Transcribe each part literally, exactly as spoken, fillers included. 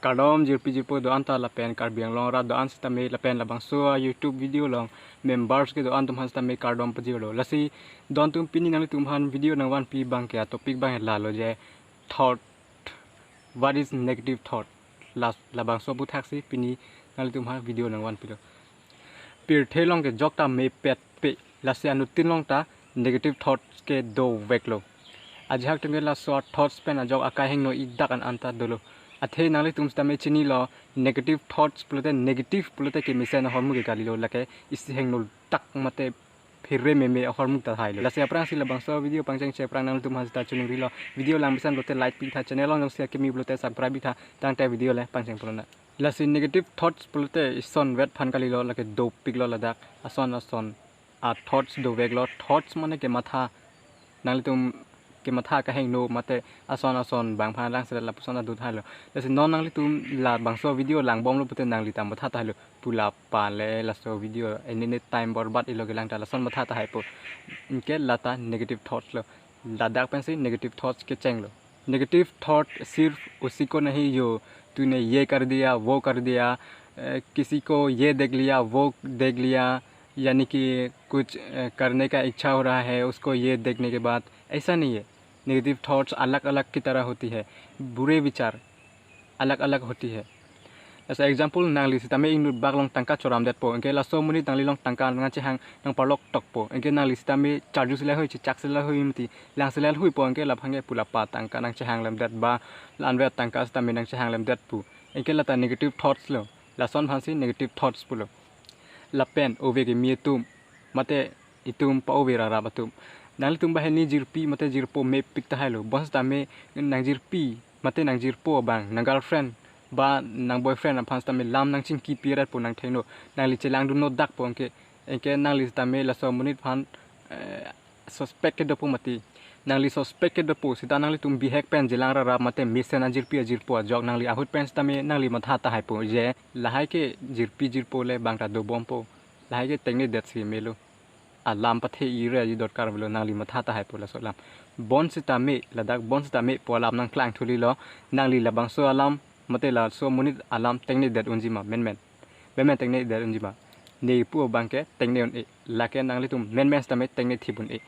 Kardom jirpi jirpo do-an ta lapen Karbi Anglong arat do-an sitame lapen labangso a YouTube video along members kedo-an atum aphan sitame kardom pajirlo. Lasi don atum, pini nanglitum aphan video nangvanpi abangke a topic abang lalo je thought. What is negative thought? La, labangso aputhaksi pini nanglitum aphan video nangvanpilo. Pirthe along ke ajok ta mepet pe, lasi anuttin along ta negative thoughts ke doveklo. Ajahak atum ke laso a thoughts pen ajok akahingno idak an anta dolo. Athe nanglitum sitame chinilo, negative thoughts pulote, negative pulote kemesen ahormu ke kalilo, lake isi hingno dak mate phere meme ahormu ta thailo. Lasi aphrangsi labangso video pangchengche aphrang nanglitum aphan sita choningri lo. Video lang bisan pulote like pitha, channel along jongsi akimi pulote subscribe pitha, tangte video le pangcheng pulona. Lasi negative thoughts pulote isonvet aphan kalilo, lake dopiklo ladak. Ason ason a thoughts doveklo. Thoughts mane kematha, nanglitum kematha akahingno mate ason ason abang aphan langselet lapuson adu thailo. Lasi non nanglitum labangso video langbomlo pulote nangli ta matha tahai lo, pula pale laso video enine time borbad ilo kelang ta lason matha tahaipo. Anke lata negative thoughts lo. Ladak pensi negative thoughts kechenglo. Negative thought सिर्फ उसी को नहीं जो तूने ये कर दिया, वो कर दिया, अ, किसी को ये देख लिया, वो देख लिया, यानी कि कुछ, अ, करने का इच्छा हो रहा है उसको ये देखने के बाद, ऐसा नहीं है। नेगेटिव थॉट्स अलग अलग की तरह होती है, बुरे विचार अलग अलग होती है। As a example, nangli sitame inut bak along tangka choramdetpo, anke laso amonit nangli along tangka nangchehang nangparlok tokpo, anke nangli sitame charju sila hui, chichak sila hui mati, lang sila huipo, anke laphan ke pula pa tangka nangchehang lemdet ba, la-anvet tangka sitame nangchehang lemdet pu. Anke lata negative thoughts lo. Lason aphansi negative thoughts pulo. Lapen ove kimi atum mate itum pa-ove rarap atum, nanglitum banghini jirpi mate jirpo mepik tahailo. Bonsitame nangjirpi mate nangjirpo abang, nang girlfriend ba nang boyfriend aphan sitame lam nangchingki piretpo, nangthengno, nangli chelangdunno dakpo, anke, anke nangli sitame laso amonit aphan, eh, suspect kedopo mati. Nangli suspect kedopo sita nanglitum bihek pen jelang rarap mate mesen ajirpi ajirpo ajok nangli ahut pen sitame nangli matha tahaipo je lahai ke jirpi jirpo le bang ta dobompo, lahai ke tengnedetsi melo. Alam pathe ire aji dorkar avelo, nangli matha tahaipo laso alam. Bonsitame, ladak bonsitame pu alam nangklang thulilo. Nangli labangso alam mate laso amonit alam tengnedet unjima, menmen. Menmen tengnedet unjima. Ne pu abang ke tengne un-e. Lake nanglitum menmen sitame tengnethip un-e.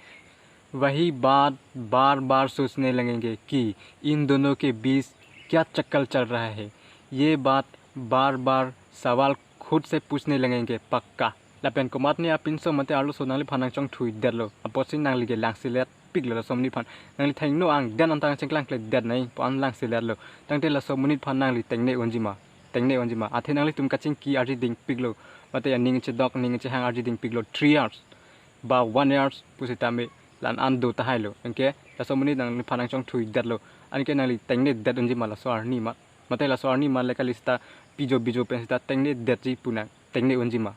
वही बात बार बार सोचने लगेंगे कि इन दोनों के बीच क्या चक्कर चल रहा है। ये बात बार बार सवाल खुद से पूछने लगेंगे पक्का. Lapen komatne apinso mate arloso nangliphan nangchongthuidetlo. Apotsi nangli ke langselet piklo laso amonit aphan. Nangli thengno angden anta chingklangkledet nai pu an langseletlo. Tangte laso amonit aphan nangli tengne unjima. Tengne unjima. Athe nanglitum kachingki arjiding piklo. Mate aning chedok, ning chehang arjiding piklo three hours ba one hours pusitame la-an an do tahailo. Anke laso amonit nangliphan nangchongthuidetlo. Anke nangli tengnedet unjima laso arni ma. Mate laso arni ma le kali sita pijo bijo pen sita tengnedetji pu nang. Tengne unjima.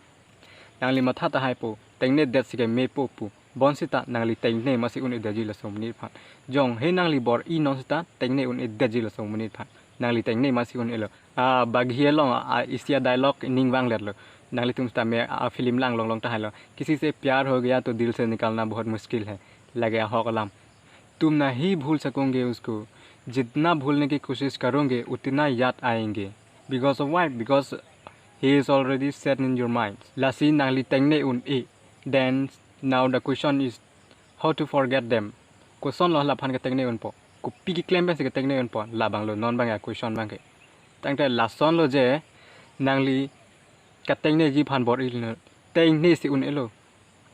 Nangli matha tahaipo, tengnedetsi ke mepo pu. Bonsita nangli tengne masi un-edetji laso amonit aphan. Jonghe nangli bor-i non sita tengne un-edetji laso amonit aphan. Nangli tengne masi un-elo. A Baghi along a isi a dialogue ning vangletlo. Nanglitum sitame a film lang longlong tahailo. किसी से प्यार हो गया तो दिल से निकालना बहुत मुश्किल है. Lake ahok alam. तुम नहीं भूल सकोगे उसको. जितना भूलने की कोशिश करोगे उतना याद आएंगे. Because of why? Because he is already set in your mind. Lasi nangli tengne un-e. Then now the question is how to forget them. Kosonlo laphan ke tengne unpo. Kopi keklem pensi ke tengne unpo. Labanglo non abang a question abang ke. Tangte lasonlo je nangli katengneji aphan bor-i rinoi. Tengnesi un-elo.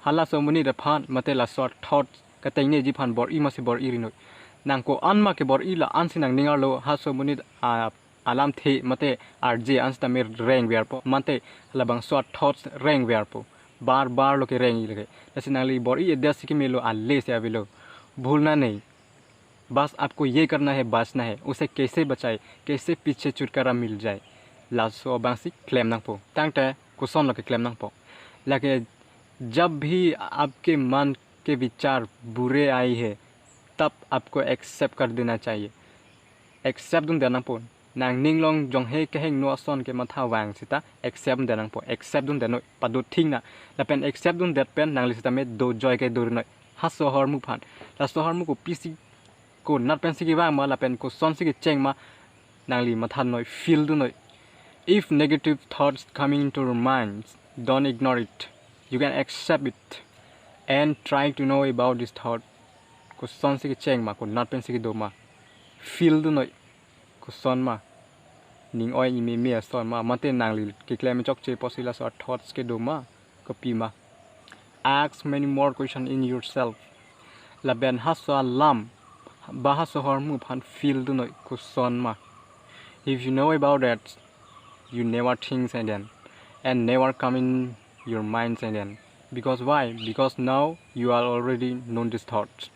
Halaso amonit aphan mate laso thought katengneji aphan bor-i masi bor-i rinoi. Nang ko-an ma ke bor-i la-ansi nangning arlo halaso amonit a alamthe mate arje an sitame rengverpo. Mate labangso thoughts rengverpo. Bar bar lo kereng-i lake. Lasi nangli bor-i edetsi kemelo, alesi avelo. भूलना नहीं. बस आपको ये करना है, बचना है. उसे कैसे बचाए, कैसे पीछे छुटकारा मिल जाए. Laso abangsi klem nangpo. Tangte kosonlo keklem nangpo. Lake जब भी आपके मन के विचार बुरे आए हैं, तब आपको एक्सेप्ट कर देना चाहिए. Accept dunde nangpo. Nangning along jonghe kehingno ason kematha vang sita accept dunde nangpo. Accept dunde noi, pado thing na. Lapen accept dundet pen nangli sitame dojoi ke do rinoi. Halaso ahormu aphan. Laso ahormu kopisi, konat pensi kevang ma lapen kosonsi kecheng ma, Nangli matha noi, feel dun noi. If negative thoughts coming into your mind, don't ignore it. You can accept it and try to know about this thought. Kosonsi kecheng ma, konat pensi kedo ma. Feel dun noi. Koson ma. Ning oi ime me ason ma. Mate nangli keklem chokche pusi laso thoughts kedo ma. Kopi ma. Ask many more questions in yourself. Lapen halaso alam ba halaso ahormu aphan feel dun noi, koson ma. If you know about that, you never think again and never come in your minds again. Because why? Because now you are already known this thought.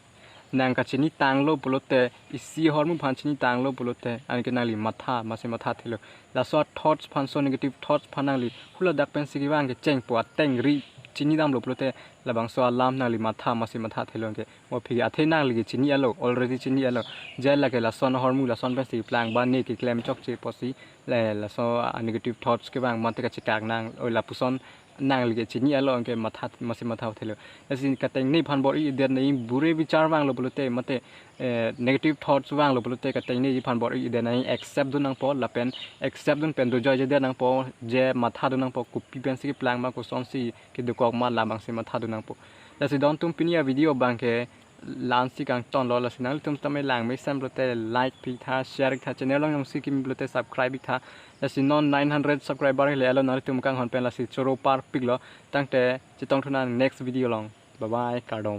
Nang kachini tanglo pulote, isi ahormu aphan chini tanglo pulote, anke nangli matha, masi matha thelo. Laso thoughts aphan, so negative thoughts aphan nangli hula dak pensi kevang kechengpo, ateng ri chini damlo pulote, labangso alam nangli matha, masi matha thelo anke. Mo aphi ke athe nangli ke chini alo, already chini alo. Je lake lason ahormu, lason pensi keplang ba ne keklem chokche pusi, le laso, ah, negative thoughts kevang mate kachekak nang, oi lapuson nangli ke chini alo anke matha, masi matha thelo. Lasi katengne aphan bor-i det nai, bure bichar vanglo pulote mate, eh, negative thoughts vanglo pulote katengne aphan bor-i det nai, accept dun nangpo lapen accept dun pen dojoijedet nangpo, je matha dun nangpo, kopi pensi keplang ma, kosonsi kedokok ma, labangsi matha dun nangpo. Lasi don atum, pini avideo abangke la-ansi kangtonlo. Lasi nanglitum tame langmesen pulote like pitha, share tha, channel along jongsi kimi pulote subscribe tha. Lasi non nine hundred subscriber le alo, nanglitum kanghon pen lasi choro parpiklo. Tangte chetongthu nang next video along. Bye bye, kardom.